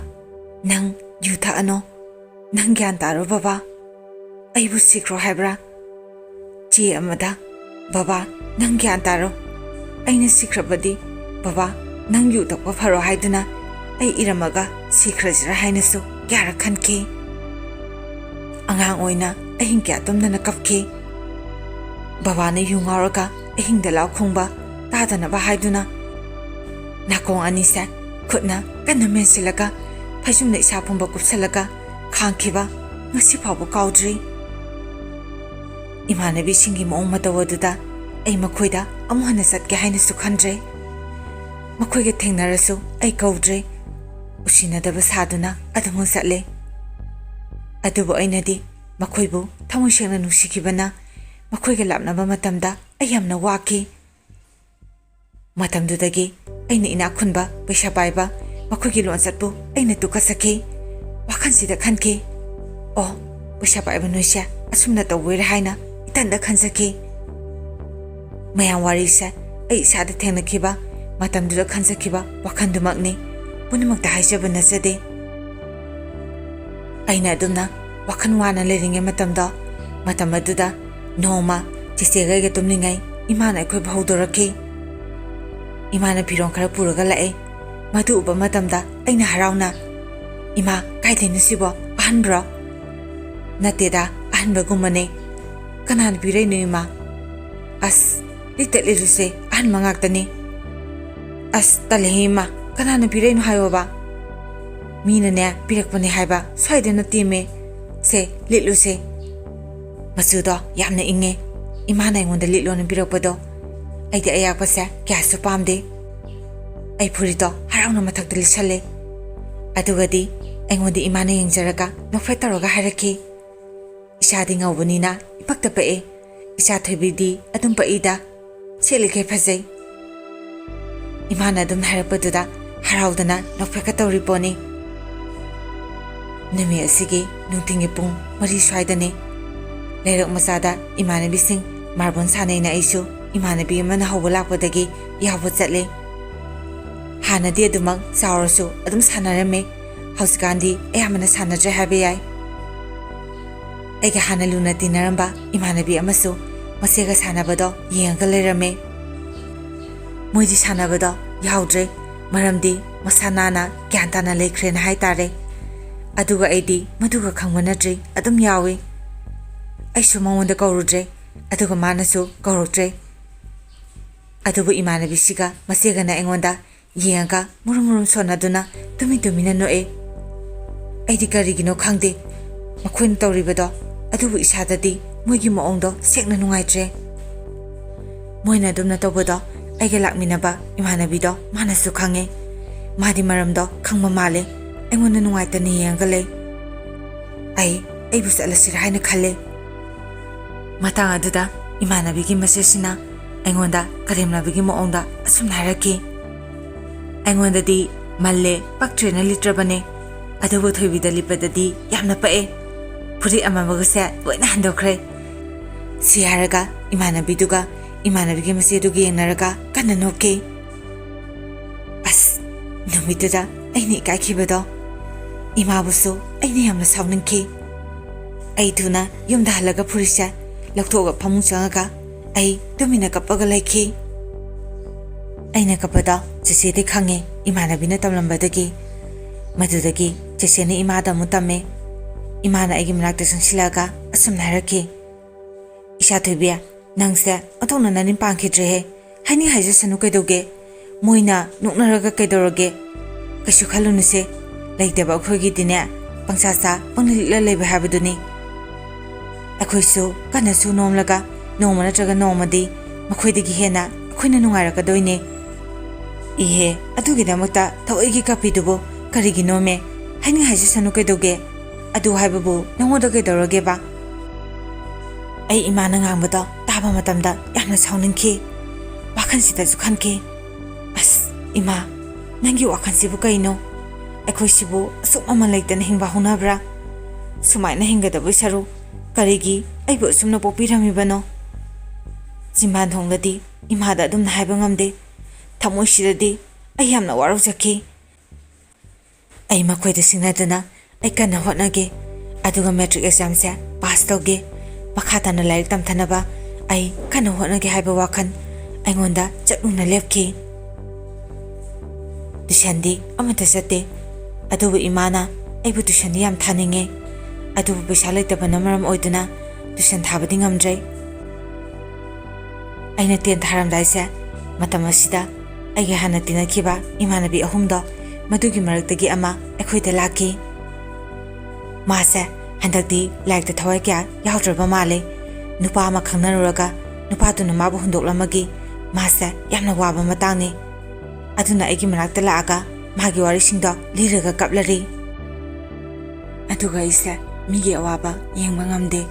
ꯅꯪ ꯌꯨ ꯊꯛꯑꯅꯣ꯫ ꯅꯪ ꯒ꯭ꯌꯥꯟ ꯇꯥꯔꯣ ꯕꯕꯥ꯫ ꯑꯩꯕꯨ ꯁꯤꯈ꯭ꯔꯣ ꯍꯥꯏꯕ꯭ꯔꯥ? ꯆꯦ ꯑꯃꯗ, ꯕꯕꯥ, ꯅꯪ ꯒ꯭ꯌꯥꯟ ꯇꯥꯔꯣ꯫ ꯑꯩꯅ ꯁꯤꯈ꯭ꯔꯕꯗꯤ, ꯕꯕꯥ, ꯅꯪ ꯌꯨ ꯊꯛꯄ ꯐꯔꯣ ꯍꯥꯏꯗꯨꯅ ꯑꯩ ꯏꯔꯝꯃꯒ ꯁꯤꯈ꯭ꯔꯁꯤꯔꯥ ꯍꯥꯏꯅꯁꯨ ꯀꯌꯥꯔꯛ ꯈꯟꯈꯤ꯫ ꯑꯉꯥꯡ ꯑꯣꯏꯅ ꯑꯍꯤꯡ ꯀꯌꯥ ꯇꯨꯝꯗꯅ ꯀꯞꯈꯤ꯫ ꯕꯕꯥꯅ ꯌꯨ ꯉꯥꯎꯔꯒ ꯑꯍꯤꯡꯗ ꯂꯥꯎ ꯈꯣꯡꯕ ꯇꯥꯗꯅꯕ ꯍꯥꯏꯗꯨꯅ ꯅꯥꯀꯣꯡ ꯑꯅꯤꯁꯦ ꯈꯨꯠꯅ ꯀꯟꯅ ꯃꯦꯟꯁꯤꯜꯂꯒ ꯐꯩꯖꯨꯝꯅ ꯏꯁꯥ ꯄꯨꯝꯕ ꯀꯨꯞꯁꯜꯂꯒ ꯈꯥꯡꯈꯤꯕ ꯉꯁꯤ ꯐꯥꯎꯕ ꯀꯥꯎꯗ꯭ꯔꯤ꯫ ꯏꯃꯥꯟꯅꯕꯤꯁꯤꯡꯒꯤ ꯃꯑꯣꯡ ꯃꯇꯧ ꯑꯗꯨꯗ ꯑꯩ ꯃꯈꯣꯏꯗ ꯑꯃꯨꯛ ꯍꯟꯅ ꯆꯠꯀꯦ ꯍꯥꯏꯅꯁꯨ ꯈꯟꯗ꯭ꯔꯦ꯫ ꯃꯈꯣꯏꯒ ꯊꯦꯡꯅꯔꯁꯨ ꯑꯩ ꯀꯧꯗ꯭ꯔꯦ꯫ ꯎꯁꯤꯟꯅꯗꯕ ꯁꯥꯗꯨꯅ ꯑꯗꯨꯃꯛ ꯆꯠꯂꯦ꯫ ꯑꯗꯨꯕꯨ ꯑꯩꯅꯗꯤ ꯃꯈꯣꯏꯕꯨ ꯊꯃꯣꯏ ꯁꯦꯡꯅ ꯅꯨꯡꯁꯤꯈꯤꯕꯅ ꯃꯈꯣꯏꯒ ꯂꯥꯞꯅꯕ ꯃꯇꯝꯗ ꯑꯩ ꯌꯥꯝꯅ ꯋꯥꯈꯤ꯫ ꯃꯇꯝꯗꯨꯗꯒꯤ ꯑꯩꯅ ꯏꯅꯥꯛ ꯈꯨꯟꯕ, ꯄꯩꯁꯥ ꯄꯥꯏꯕ, ꯃꯈꯣꯏꯒꯤ ꯂꯣꯟꯆꯠꯄꯨ ꯑꯩꯅ ꯇꯨꯀꯠꯆꯈꯤ꯫ ꯋꯥꯈꯜꯁꯤꯗ ꯈꯟꯈꯤ, "ꯑꯣ, ꯄꯩꯁꯥ ꯄꯥꯏꯕ ꯅꯣꯏꯁꯦ ꯑꯁꯨꯝꯅ ꯇꯧꯕꯩꯔꯥ?" ꯍꯥꯏꯅ ꯏꯊꯟꯗ ꯈꯟꯖꯈꯤ꯫ ꯃꯌꯥꯝ ꯋꯥꯔꯤꯁꯦ ꯑꯩ ꯏꯁꯥꯗ ꯊꯦꯡꯅꯈꯤꯕ, ꯃꯇꯝꯗꯨꯗ ꯈꯟꯖꯈꯤꯕ ꯋꯥꯈꯜꯗꯨꯃꯛꯅꯤ꯫ ꯄꯨꯝꯅꯃꯛꯇ ꯍꯥꯏꯖꯕ ꯅꯠꯆꯗꯦ꯫ ꯑꯩꯅ ꯑꯗꯨꯝꯅ ꯋꯥꯈꯜ ꯋꯥꯅ ꯂꯩꯔꯤꯉꯩ ꯃꯇꯝꯗꯣ, ꯃꯇꯝ ꯑꯗꯨꯗ ꯅꯣꯡꯃ ꯆꯦꯆꯦꯒ ꯑꯩꯒ ꯇꯨꯝꯂꯤꯉꯩ ꯏꯃꯥꯅ ꯑꯩꯈꯣꯏꯕꯨ ꯍꯧꯗꯣꯔꯛꯈꯤ꯫ ꯏꯃꯥꯅ ꯐꯤꯔꯣꯜ ꯈꯔ ꯄꯨꯔꯒ ꯂꯥꯛꯑꯦ꯫ ꯃꯗꯨ ꯎꯕ ꯃꯇꯝꯗ ꯑꯩꯅ ꯍꯔꯥꯎꯅ, "ꯏꯃꯥ, ꯀꯥꯏꯗꯩꯅꯣ ꯁꯤꯕꯣ? ꯑꯍꯟꯕ꯭ꯔꯣ?" "ꯅꯠꯇꯦꯗ, ꯑꯍꯟꯕꯒꯨꯝꯕꯅꯦ꯫" "ꯀꯅꯥꯅ ꯄꯤꯔꯛꯏꯅꯣ ꯏꯃꯥ?" "ꯑꯁ, ꯂꯤꯠꯇ ꯂꯤꯠꯂꯨꯁꯦ, ꯑꯍꯟꯕ ꯉꯥꯛꯇꯅꯤ꯫" "ꯑꯁ, ꯇꯜꯂꯦꯍꯦ ꯏꯃꯥ, ꯀꯅꯥꯅ ꯄꯤꯔꯛꯏꯅꯣ ꯍꯥꯏꯌꯣꯕ?" "ꯃꯤꯅꯅꯦ ꯄꯤꯔꯛꯄꯅꯦ ꯍꯥꯏꯕ, ꯁ꯭ꯋꯥꯏꯗ ꯅꯠꯇꯦꯃꯦ꯫ ꯁꯦ, ꯂꯤꯠꯂꯨꯁꯦ꯫" ꯃꯆꯨꯗꯣ ꯌꯥꯝꯅ ꯏꯪꯉꯦ꯫ ꯏꯃꯥꯅ ꯑꯩꯉꯣꯟꯗ ꯂꯤꯠꯂꯣꯅ ꯄꯤꯔꯛꯄꯗꯣ ꯑꯩꯗꯤ ꯑꯌꯥꯛꯄꯁꯦ ꯀꯌꯥꯁꯨ ꯄꯥꯝꯗꯦ꯫ ꯑꯩ ꯐꯨꯔꯤꯠꯇꯣ ꯍꯔꯥꯎꯅ ꯃꯊꯛꯇ ꯂꯤꯠꯁꯜꯂꯦ꯫ ꯑꯗꯨꯒꯗꯤ ꯑꯩꯉꯣꯟꯗ ꯏꯃꯥꯅ ꯌꯦꯡꯖꯔꯒ ꯅꯣꯛꯐꯦꯠ ꯇꯧꯔꯒ ꯍꯥꯏꯔꯛꯈꯤ, "ꯏꯁꯥꯗꯤ ꯉꯧꯕꯅꯤꯅ ꯏꯄꯛꯇ ꯄꯛꯑꯦ꯫ ꯏꯆꯥ ꯊꯣꯏꯕꯤꯗꯤ ꯑꯗꯨꯝ ꯄꯛꯏꯗ꯫ ꯁꯦꯠꯂꯤꯈꯩ ꯐꯖꯩ꯫" ꯏꯃꯥꯅ ꯑꯗꯨꯝ ꯍꯥꯏꯔꯛꯄꯗꯨꯗ ꯍꯔꯥꯎꯗꯅ ꯅꯣꯛꯐꯦꯠꯀ ꯇꯧꯔꯤ ꯄꯣꯠꯅꯤ꯫ ꯅꯨꯃꯤꯠ ꯑꯁꯤꯒꯤ ꯅꯨꯡꯊꯤꯜꯒꯤ ꯄꯨꯡ ꯃꯔꯤ ꯁ꯭ꯋꯥꯏꯗꯅꯤ꯫ ꯂꯩꯔꯛ ꯃꯆꯥꯗ ꯏꯃꯥꯟꯅꯕꯤꯁꯤꯡ ꯃꯥꯔꯕꯣꯜ ꯁꯥꯟꯅꯩꯅ ꯑꯩꯁꯨ ꯏꯃꯥꯟꯅꯕꯤ ꯑꯃꯅ ꯍꯧꯕ ꯂꯥꯛꯄꯗꯒꯤ ꯌꯥꯎꯕ ꯆꯠꯂꯦ꯫ ꯍꯥꯟꯅꯗꯤ ꯑꯗꯨꯃꯛ ꯆꯥꯎꯔꯁꯨ ꯑꯗꯨꯝ ꯁꯥꯟꯅꯔꯝꯃꯤ꯫ ꯍꯧꯖꯤꯛꯀꯥꯟꯗꯤ ꯑꯌꯥꯝꯕꯅ ꯁꯥꯟꯅꯗ꯭ꯔꯦ ꯍꯥꯏꯕ ꯌꯥꯏ꯫ ꯑꯩꯒ ꯍꯥꯟꯅ ꯂꯨꯅ ꯇꯤꯟꯅꯔꯝꯕ ꯏꯃꯥꯟꯅꯕꯤ ꯑꯃꯁꯨ ꯃꯆꯦꯒ ꯁꯥꯟꯅꯕꯗꯣ ꯌꯦꯡꯉꯒ ꯂꯩꯔꯝꯃꯦ꯫ ꯃꯣꯏꯗꯤ ꯁꯥꯟꯅꯕꯗꯣ ꯌꯥꯎꯗ꯭ꯔꯦ, ꯃꯔꯝꯗꯤ ꯃꯁꯥ ꯅꯥꯟꯅ ꯒ꯭ꯌꯥꯟ ꯇꯥꯅ ꯂꯩꯈ꯭ꯔꯦꯅ ꯍꯥꯏꯇꯥꯔꯦ꯫ ꯑꯗꯨꯒ ꯑꯩꯗꯤ ꯃꯗꯨꯒ ꯈꯪꯕ ꯅꯠꯇ꯭ꯔꯤ, ꯑꯗꯨꯝ ꯌꯥꯎꯏ꯫ ꯑꯩꯁꯨ ꯃꯉꯣꯟꯗ ꯀꯧꯔꯨꯗ꯭ꯔꯦ, ꯑꯗꯨꯒ ꯃꯥꯅꯁꯨ ꯀꯧꯔꯛꯇ꯭ꯔꯦ꯫ ꯑꯗꯨꯕꯨ ꯏꯃꯥꯟꯅꯕꯤꯁꯤꯒ ꯃꯆꯦꯒꯅ ꯑꯩꯉꯣꯟꯗ ꯌꯦꯡꯉꯒ ꯃꯨꯔꯨꯝ ꯃꯨꯔꯨꯝ ꯁꯣꯟꯅꯗꯨꯅ ꯇꯨꯃꯤꯟ ꯇꯨꯃꯤꯟꯅ ꯅꯣꯛꯑꯦ꯫ ꯑꯩꯗꯤ ꯀꯔꯤꯒꯤꯅꯣ ꯈꯪꯗꯦ ꯃꯈꯣꯏꯅ ꯇꯧꯔꯤꯕꯗꯣ, ꯑꯗꯨꯕꯨ ꯏꯁꯥꯗꯗꯤ ꯃꯣꯏꯒꯤ ꯃꯑꯣꯡꯗꯣ ꯁꯦꯡꯅ ꯅꯨꯡꯉꯥꯏꯇ꯭ꯔꯦ꯫ ꯃꯣꯏꯅ ꯑꯗꯨꯝꯅ ꯇꯧꯕꯗꯣ ꯑꯩꯒ ꯂꯥꯛꯃꯤꯟꯅꯕ ꯏꯃꯥꯟꯅꯕꯤꯗꯣ ꯃꯥꯅꯁꯨ ꯈꯪꯉꯦ꯫ ꯃꯥꯗꯤ ꯃꯔꯝꯗꯣ ꯈꯪꯕ ꯃꯥꯜꯂꯦ꯫ ꯑꯩꯉꯣꯟꯗ ꯅꯨꯡꯉꯥꯏꯇꯅ ꯌꯦꯡꯉꯒ ꯂꯩ꯫ ꯑꯩ ꯑꯩꯕꯨ ꯆꯠꯂꯁꯤꯔꯥ ꯍꯥꯏꯅ ꯈꯜꯂꯦ꯫ ꯃꯇꯥꯡ ꯑꯗꯨꯗ ꯏꯃꯥꯟꯅꯕꯤꯒꯤ ꯃꯆꯦꯁꯤꯅ ꯑꯩꯉꯣꯟꯗ ꯀꯔꯦꯝꯅꯕꯒꯤ ꯃꯑꯣꯡꯗ ꯑꯁꯨꯝꯅ ꯍꯥꯏꯔꯛꯈꯤ꯫ ꯑꯩꯉꯣꯟꯗꯗꯤ ꯃꯜꯂꯦ, ꯄꯛꯇ꯭ꯔꯦꯅ ꯂꯤꯠꯇ꯭ꯔꯕꯅꯦ, ꯑꯗꯨꯕꯨ ꯊꯣꯏꯕꯤꯗ ꯂꯤꯠꯄꯗꯗꯤ ꯌꯥꯝꯅ ꯄꯛꯑꯦ꯫ ꯐꯨꯔꯤꯠ ꯑꯃꯃꯒꯁꯦ ꯂꯣꯏꯅ ꯍꯟꯗꯣꯛꯈ꯭ꯔꯦ꯫ ꯁꯤ ꯍꯥꯏꯔꯒ ꯏꯃꯥꯟꯅꯕꯤꯗꯨꯒ ꯏꯃꯥꯟꯅꯕꯤꯒꯤ ꯃꯆꯦꯗꯨꯒ ꯌꯦꯡꯅꯔꯒ ꯀꯟꯅ ꯅꯣꯛꯈꯤ꯫ ꯑꯁ, ꯅꯨꯃꯤꯠꯇꯨꯗ ꯑꯩꯅ ꯏꯀꯥꯏꯈꯤꯕꯗꯣ, ꯏꯃꯥꯕꯨꯁꯨ ꯑꯩꯅ ꯌꯥꯝꯅ ꯁꯥꯎꯅꯤꯡꯈꯤ꯫ ꯑꯩ ꯊꯨꯅ ꯌꯨꯝꯗ ꯍꯜꯂꯒ ꯐꯨꯔꯤꯠꯁꯦ ꯂꯧꯊꯣꯛꯑꯒ ꯐꯃꯨꯡ ꯆꯪꯉꯒ ꯑꯩ ꯇꯨꯃꯤꯟꯅ ꯀꯞꯄꯒ ꯂꯩꯈꯤ꯫ ꯑꯩꯅ ꯀꯞꯄꯗꯣ ꯆꯦꯆꯦꯗꯤ ꯈꯪꯉꯦ, ꯏꯃꯥꯟꯅꯕꯤꯅ ꯇꯝꯂꯝꯕꯗꯒꯤ꯫ ꯃꯗꯨꯗꯒꯤ ꯆꯦꯆꯦꯅ ꯏꯃꯥꯗ ꯑꯃꯨꯛ ꯇꯝꯃꯦ꯫ ꯏꯃꯥꯅ ꯑꯩꯒꯤ ꯃꯅꯥꯛꯇ ꯆꯪꯁꯤꯜꯂꯛꯑꯒ ꯑꯁꯨꯝꯅ ꯍꯥꯏꯔꯛꯈꯤ, "ꯏꯆꯥ ꯊꯣꯏꯕꯤ, ꯅꯪꯁꯦ ꯑꯣꯟꯊꯣꯛꯅ ꯅꯅꯤꯡ ꯄꯥꯟꯈꯤꯗ꯭ꯔꯦꯍꯦ꯫ ꯍꯥꯏꯅꯤꯡ ꯍꯥꯏꯖꯁꯅꯨ ꯀꯩꯗꯧꯒꯦ? ꯃꯣꯏꯅ ꯅꯣꯛꯅꯔꯒ ꯀꯩꯗꯧꯔꯒꯦ? ꯀꯩꯁꯨ ꯈꯜꯂꯨꯅꯨꯁꯦ꯫ ꯂꯩꯇꯕ ꯑꯩꯈꯣꯏꯒꯤꯗꯤꯅꯦ, ꯄꯪꯆꯥ ꯆꯥ, ꯄꯪꯂꯤꯠ ꯂꯤꯠꯂ ꯂꯩꯕ ꯍꯥꯏꯕꯗꯨꯅꯤ꯫ ꯑꯩꯈꯣꯏꯁꯨ ꯀꯟꯅꯁꯨ ꯅꯣꯝꯂꯒ ꯅꯣꯡꯃ ꯅꯠꯇ꯭ꯔꯒ ꯅꯣꯡꯃꯗꯤ ꯃꯈꯣꯏꯗꯒꯤ ꯍꯦꯟꯅ ꯑꯩꯈꯣꯏꯅ ꯅꯨꯡꯉꯥꯏꯔꯛꯀꯗꯣꯏꯅꯦ꯫" "ꯏꯍꯦ, ꯑꯗꯨꯒꯤꯗꯃꯛꯇ ꯊꯑꯣꯏꯒꯤ ꯀꯞꯄꯤꯗꯨꯕꯨ ꯀꯔꯤꯒꯤꯅꯣꯃꯦ? ꯍꯥꯏꯅꯤꯡ ꯍꯥꯏꯖꯁꯅꯨ ꯀꯩꯗꯧꯒꯦ? ꯑꯗꯨ ꯍꯥꯏꯕꯕꯨ ꯅꯪꯉꯣꯟꯗ ꯀꯩꯗꯧꯔꯒꯦꯕ?" ꯑꯩ ꯏꯃꯥꯅ ꯉꯥꯡꯕꯗꯣ ꯇꯥꯕ ꯃꯇꯝꯗ ꯌꯥꯝꯅ ꯁꯥꯎꯅꯤꯡꯈꯤ꯫ ꯋꯥꯈꯜꯁꯤꯗꯁꯨ ꯈꯟꯈꯤ, "ꯑꯁ, ꯏꯃꯥ, ꯅꯪꯒꯤ ꯋꯥꯈꯜꯁꯤꯕꯨ ꯀꯩꯅꯣ? ꯑꯩꯈꯣꯏꯁꯤꯕꯨ ꯑꯁꯨꯛ ꯃꯃꯜ ꯂꯩꯇꯅ ꯍꯤꯡꯕ ꯍꯧꯅꯕ꯭ꯔꯥ? ꯁꯨꯃꯥꯏꯅ ꯍꯤꯡꯒꯗꯕꯩ ꯁꯔꯨꯛ ꯀꯔꯤꯒꯤ ꯑꯩꯕꯨ ꯑꯁꯨꯝꯅ ꯄꯣꯛꯄꯤꯔꯝꯃꯤꯕꯅꯣ?" ꯆꯤꯝꯕꯥꯟ ꯊꯣꯡꯗꯗꯤ ꯏꯃꯥꯗ ꯑꯗꯨꯝꯅ ꯍꯥꯏꯕ ꯉꯝꯗꯦ꯫ ꯊꯃꯣꯏꯁꯤꯗꯗꯤ ꯑꯩ ꯌꯥꯝꯅ ꯋꯥꯔꯧꯖꯈꯤ꯫ ꯑꯩ ꯃꯈꯣꯏꯗ ꯁꯤꯡꯅꯗꯨꯅ ꯑꯩ ꯀꯟꯅ ꯍꯣꯠꯅꯒꯦ, ꯑꯗꯨꯒ ꯃꯦꯇ꯭ꯔꯤꯛ ꯑꯦꯛꯖꯥꯝꯁꯦ ꯄꯥꯁ ꯇꯧꯒꯦ, ꯃꯈꯥ ꯇꯥꯅ ꯂꯥꯏꯔꯤꯛ ꯇꯝꯊꯅꯕ ꯑꯩ ꯀꯟꯅ ꯍꯣꯠꯅꯒꯦ ꯍꯥꯏꯕ ꯋꯥꯈꯜ ꯑꯩꯉꯣꯟꯗ ꯆꯠꯂꯨꯅ ꯂꯦꯞꯈꯤ꯫ ꯇ꯭ꯌꯨꯁꯟꯗꯤ ꯑꯃꯠꯇ ꯆꯠꯇꯦ, ꯑꯗꯨꯕꯨ ꯏꯃꯥꯅ ꯑꯩꯕꯨ ꯇ꯭ꯌꯨꯁꯟꯗꯤ ꯌꯥꯝ ꯊꯥꯅꯤꯡꯉꯦ, ꯑꯗꯨꯕꯨ ꯄꯩꯁꯥ ꯂꯩꯇꯕꯅ ꯃꯔꯝ ꯑꯣꯏꯗꯨꯅ ꯇ꯭ꯌꯨꯁꯟ ꯊꯥꯕꯗꯤ ꯉꯝꯗ꯭ꯔꯦ꯫ ꯑꯩꯅ ꯇꯦꯟ ꯊꯥꯔꯝꯗꯥꯏꯁꯦ, ꯃꯇꯝ ꯑꯁꯤꯗ ꯑꯩꯒꯤ ꯍꯥꯟꯅ ꯇꯤꯟꯅꯈꯤꯕ ꯏꯃꯥꯟꯅꯕꯤ ꯑꯍꯨꯝꯗꯣ, ꯃꯗꯨꯒꯤ ꯃꯔꯛꯇꯒꯤ ꯑꯃ ꯑꯩꯈꯣꯏꯗ ꯂꯥꯛꯈꯤ꯫ ꯃꯥꯁꯦ ꯍꯟꯗꯛꯇꯤ ꯂꯥꯏꯔꯤꯛꯇ ꯊꯋꯥꯏ ꯀꯌꯥ ꯌꯥꯎꯗ꯭ꯔꯕ ꯃꯥꯜꯂꯦ꯫ ꯅꯨꯄꯥ ꯑꯃ ꯈꯪꯅꯔꯨꯔꯒ ꯅꯨꯄꯥꯗꯨꯅ ꯃꯥꯕꯨ ꯍꯨꯟꯗꯣꯛꯂꯝꯃꯒꯤ ꯃꯥꯁꯦ ꯌꯥꯝꯅ ꯋꯥꯕ ꯃꯇꯥꯡꯅꯤ꯫ ꯑꯗꯨꯅ ꯑꯩꯒꯤ ꯃꯅꯥꯛꯇ ꯂꯥꯛꯑꯒ ꯃꯥꯒꯤ ꯋꯥꯔꯤꯁꯤꯡꯗꯣ ꯂꯤꯔꯒ ꯀꯞꯂꯔꯦ꯫ ꯑꯗꯨꯒ ꯑꯩꯁꯦ ꯃꯤꯒꯤ ꯑꯋꯥꯕ ꯌꯦꯡꯕ ꯉꯝꯗꯦ,